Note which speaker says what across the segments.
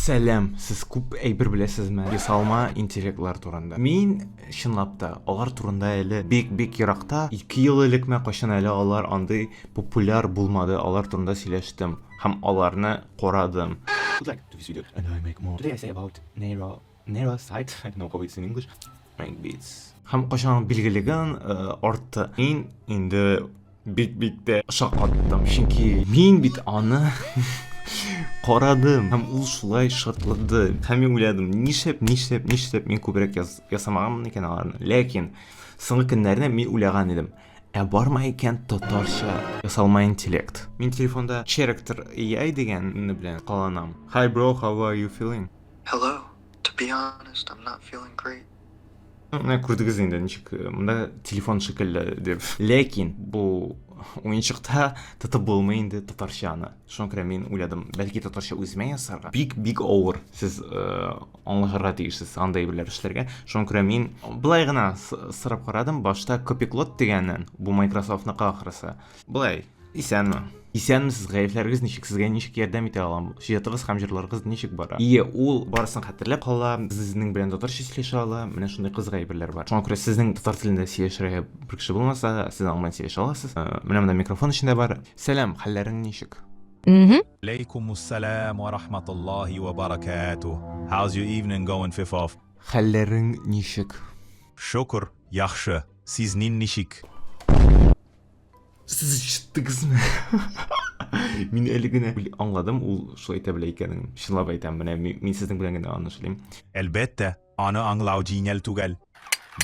Speaker 1: Сәлам, сез күп әйбер беләсезме ясалма интеллектлар турында? Мин чынлап та алар турында әле бик-бик еракта, 2 ел элекме, кайчан әле алар андый популяр булмады, алар турында сөйләштем һәм аларны карадым. Would like to this video and I make more. Today I say about Neuro Neurosight, I don't know how it's in English. Make beats. Һәм кайчан билгелеген э, артты. Мин инде бик-бик тә шаккаттым, чөнки мин бит аны карадым һәм ул шулай шартлады. Һәм мин уйладым, нишләп, нишләп, нишләп мин күбрәк яз, ясамаганмын икән аларны. Ләкин соңгы көннәрне мин уйлаган идем. Ә бармы икән татарча ясалма интеллект? Мин телефонда Character AI дигәнне белән каланам. Hi bro, how are you feeling?
Speaker 2: Hello. To be honest, I'm not feeling great.
Speaker 1: Менә күрдегез инде, ничек э, монда телефон шикелле дип. Ләкин бу уенчыкта тотып булмый инде татарчаны. Шуңа күрә мин уйладым, бәлки татарча үземә ясарга. Бик-бик авыр. Сез э, аңлашырга тиешсез андый әйберләр эшләргә. Шуңа күрә мин былай гына сорап карадым, башта Copyclot дигәннән, бу Microsoft-ныкы ахрысы. Былай, исәнме. Исәнмесез, гаепләрегез ничек, сезгә ничек ярдәм итә алам? Иҗатыгыз һәм җырларыгыз ничек бара? Ие, ул барысын хәтерләп кала, сезнең белән татарча сөйләшә ала, менә шундый кызык әйберләр бар. Шуңа күрә сезнең татар телендә сөйләшергә бер кеше булмаса, сез аның белән сөйләшә аласыз. Э, менә монда микрофон эчендә бар. Сәлам, хәлләрең ничек?
Speaker 3: Мгм.
Speaker 4: Алейкумуссалам ва рахматуллахи ва баракатуh. How's your evening going, Fifov?
Speaker 1: Хәлләрең ничек?
Speaker 4: Шөкер, яхшы. Сезнең ничек?
Speaker 1: Сез ишеттегезме? Мин әле генә аңладым, ул шулай әйтә белә икәнен. Чынлап әйтәм, менә мин сезнең белән генә аны эшлим.
Speaker 4: Әлбәттә, аны аңлау җиңел түгел.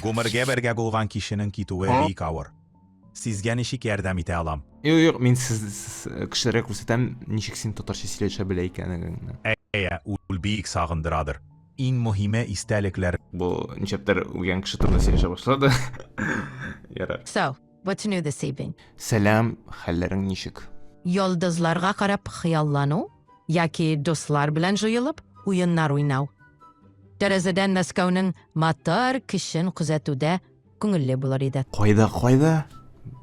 Speaker 4: Гомергә бергә булган кешенең китүе бик авыр. Сезгә ничек ярдәм итә алам?
Speaker 1: Юк, юк, мин сез, сез э, кешеләргә күрсәтәм, ничек син татарча сөйләшә белә икәнеңне.
Speaker 4: Әйе, ул бик сагындырадыр. Иң мөһиме истәлекләр.
Speaker 1: Бу ничәптер үлгән кеше турында сөйләшә башлады. Ярар.
Speaker 3: So, what's new this evening?
Speaker 1: Сәлам, хәлләрең ничек?
Speaker 3: Йолдызларга карап хыяллану яки дуслар белән җыелып уеннар уйнау. Тәрәзәдән Мәскәүнең матур кичен күзәтү дә күңелле булыр иде.
Speaker 1: Кайда, кайда?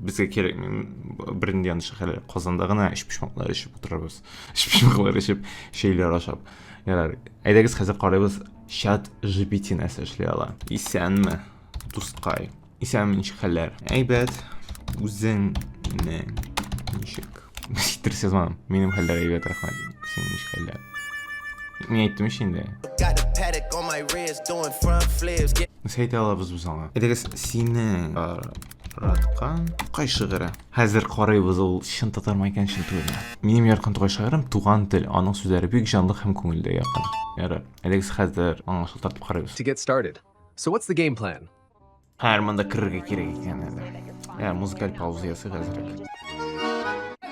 Speaker 1: Безгә кирәкми бернинди андый шәһәрләр. Казанда гына өчпочмаклар эчеп утырабыз. Өчпочмаклар эчеп, чәйләр ашап. Ярар, әйдәгез хәзер карыйбыз, чат GPT нәрсә эшли ала. Исәнме, дускай. Исәнме, ничек хәлләр? Әйбәт. Үзеңнең ничек? Дөрес язмадым. Минем хәлләр әйбәт, рәхмәт. Синең ничек хәлләр? Мин әйттем ич инде. Нәрсә әйтә алабыз без аңа? Әйдәгез, синең яраткан Тукай шигыре. Хәзер карыйбыз, ул чын татармы икән, чын түгелме. Минем яраткан Тукай шигырем Туган тел. Аның сүзләре бик җанлы һәм күңелгә якын. Ярар. Әйдәгез хәзер аңа шылтыратып карыйбыз.
Speaker 5: To get started. So what's the game plan?
Speaker 1: Хәер, монда керергә кирәк икән әле. Ә, музыкаль пауза ясыйк әзрәк.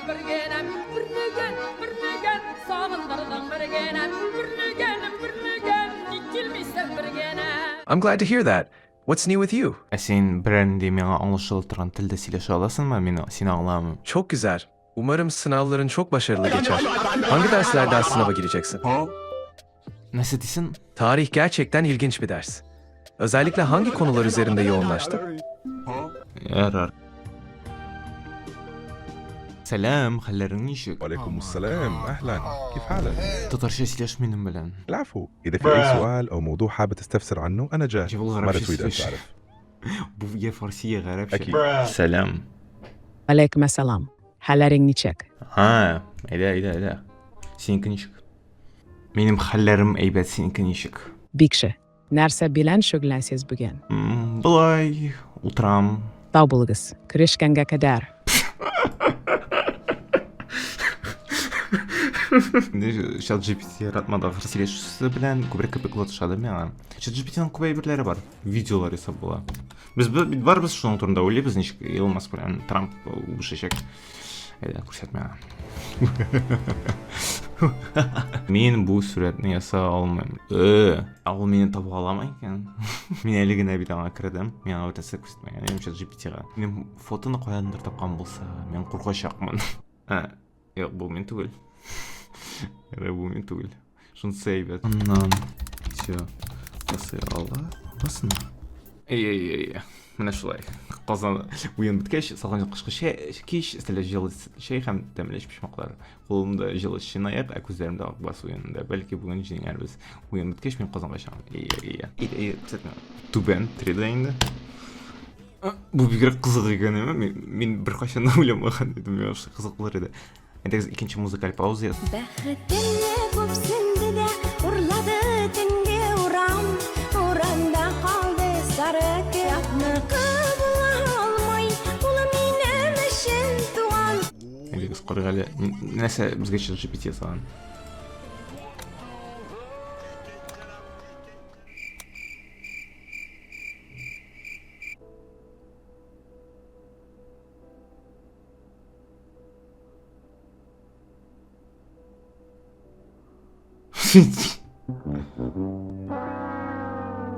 Speaker 6: Бер генәм, берлеген, берлеген, сагындырдың бер генәм, берлегенем, берлеген, ник килмисең бер генәм.
Speaker 5: I'm glad to hear that. What's new with you?
Speaker 1: Ә син берәр нинди миңа аңлашыла торган телдә сөйләшә аласыңмы? Мин сине аңламыйм.
Speaker 5: Çok güzel. Umarım sınavların çok başarılı geçer. Hangi derslerden sınava gireceksin?
Speaker 1: Нәрсә дисең?
Speaker 5: Tarih gerçekten ilginç bir ders. Özellikle hangi konular üzerinde yoğunlaştın?
Speaker 1: Ярар. Сәлам, хәлләрең ничек?
Speaker 7: وعليكم السلام اهلا كيف حالك
Speaker 1: Татарча сөйләш минем белән.
Speaker 7: العفو اذا في اي سؤال او موضوع حابب تستفسر عنه انا جاهز
Speaker 1: جيب الغرب
Speaker 7: ماذا
Speaker 1: شو
Speaker 7: تريد ان
Speaker 1: سويش.
Speaker 7: تعرف
Speaker 1: Бу я фарси, я гарәпчә.
Speaker 7: اكيد
Speaker 1: Сәлам.
Speaker 8: Алейкум ассалам. Хәлләрең ничек?
Speaker 1: А, әйдә, әйдә, әйдә. Синеке ничек? Минем хәлләрем әйбәт, синеке ничек?
Speaker 8: Бик шәп. Нәрсә белән шөгыльләнәсез бүген?
Speaker 1: М, Болай утырам.
Speaker 8: Сау булыгыз. Күрешкәнгә кадәр.
Speaker 1: Инде чат GPT яратмады ахры сөйләшүсе белән күбрәк кебек ошады миңа. Чат GPT-ның күп әйберләре бар. Видеолар ясап була. Без бит барыбыз шуның турында уйлыйбыз, ничек Илон Маск белән Трамп үбешәчәк. Әйдә, күрсәт миңа. Мин бу сурәтне ясай алмыйм. Э, ә ул мине таба аламы икән? Мин әле генә бит аңа кердем. Миңа бер нәрсә күрсәтмәгән идем чат GPT-га. Минем фотоны каяндыр тапкан булса, мин куркачакмын. Ә, юк, бу мин түгел. Ярый, бу мин түгел. Шунысы әйбәт. Аннан все ясый ала. Аласыңмы? Әй, әй, әй. Менә шулай. Казан уен беткәч, салкын кышкы чәй, кич, өстәлдә җылы чәй һәм тәмле өчпочмаклар. Кулымда җылы чынаяк, ә күзләремдә ак бас уенында. Бәлки бүген җиңәрбез. Уен беткәч, мин Казанга чыгам. Әй, әй, әй. Әй, әй, Түбән 3D инде. Бу бигрәк кызык икән, әйме? Мин беркайчан да уйламаган идем, миңа кызык булыр иде. Әйдәгез икенче музыкаль пауза яз.
Speaker 9: Бәхетемне күпсенде дә урлады төнге урам. Урамда калды сары китапныкы була алмый. Ул минем өчен туган.
Speaker 1: Әйдәгез карыйк әле. Нәрсә безгә ChatGPT ясаган?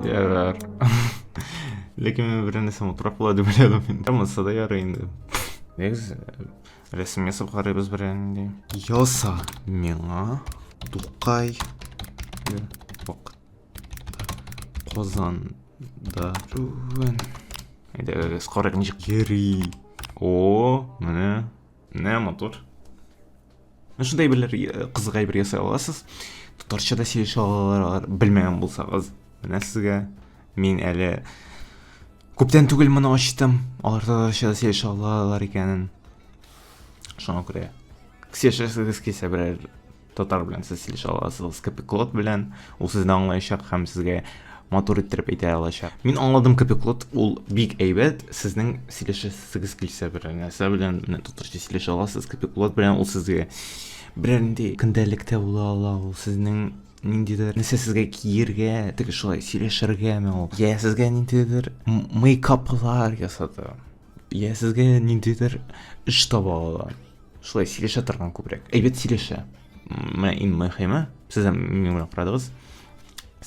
Speaker 1: Ярар. Ләкин мин бер нәрсә матуррак була дип уйладым инде. Монысы да ярый инде. Негіз рәсем ясап карыйбыз бер инде. Яса миңа Тукай вакытта Казанда бүген. Әйдәгез карыйк ничек йөри. О, менә. Менә матур. Менә шундай әйберләр э, кызык әйбер ясай аласыз. Татарча да сөйләшә алалар алар, белмәгән булсагыз. Менә сезгә мин әле күптән түгел моны ачтым. Алар татарча да сөйләшә алалар икәнен. Шуңа күрә сөйләшәсегез килсә берәр татар белән сез сөйләшә аласыз, копиклот белән, ул сезне аңлаячак һәм сезгә матур иттереп әйтә алачак. Мин аңладым, копиклот ул бик әйбәт, сезнең сөйләшәсегез килсә берәр нәрсә белән, менә татарча сөйләшә аласыз, копиклот белән ул сезгә берәр нинди көндәлектә була ала, ул сезнең ниндидер нәрсә сезгә киергә, теге шулай сөйләшергәме ул, я сезгә ниндидер мейкаплар ясата, я сезгә ниндидер эш таба ала. Шулай сөйләшә торган күбрәк. Әйбәт сөйләшә. Менә иң мөһиме, сез дә минем белән карадыгыз.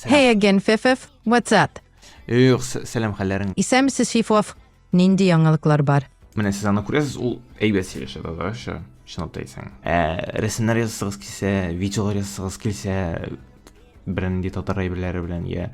Speaker 3: Hey again, Fifif. What's up?
Speaker 1: Юк, сәлам хәлләрең.
Speaker 3: Исәнмесез, Фифов. Нинди яңалыклар бар?
Speaker 1: Менә сез аны күрәсез, ул әйбәт сөйләшә татарча, чынлап та әйтсәң. Ә рәсемнәр ясасыгыз килсә, видеолар ясасыгыз килсә, бернинди татар әйберләре белән я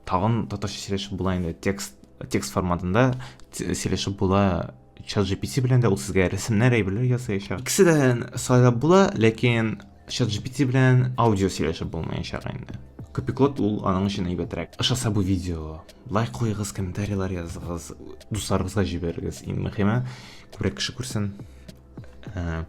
Speaker 1: тагын татарча сөйләшеп була инде текст текст форматында сөйләшеп була ChatGPT белән дә ул сезгә рәсемнәр, әйберләр ясаячак. Икесе дә сайлап була, ләкин ChatGPT белән аудио сөйләшеп булмаячак инде. Копиклот ул аның өчен әйбәтрәк. Ошаса бу видео, лайк куегыз, комментарийлар языгыз, дусларыгызга җибәрегез. Иң мөһиме, күбрәк кеше күрсен. Э,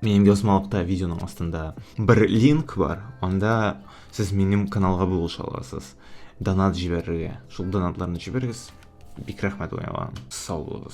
Speaker 1: минем язмалыкта видеоның астында бер линк бар, анда сез минем каналга булыша аласыз. Донат җибәрергә. Шул донатларны җибәрегез. Бик рәхмәт уйнаган. Сау булыгыз.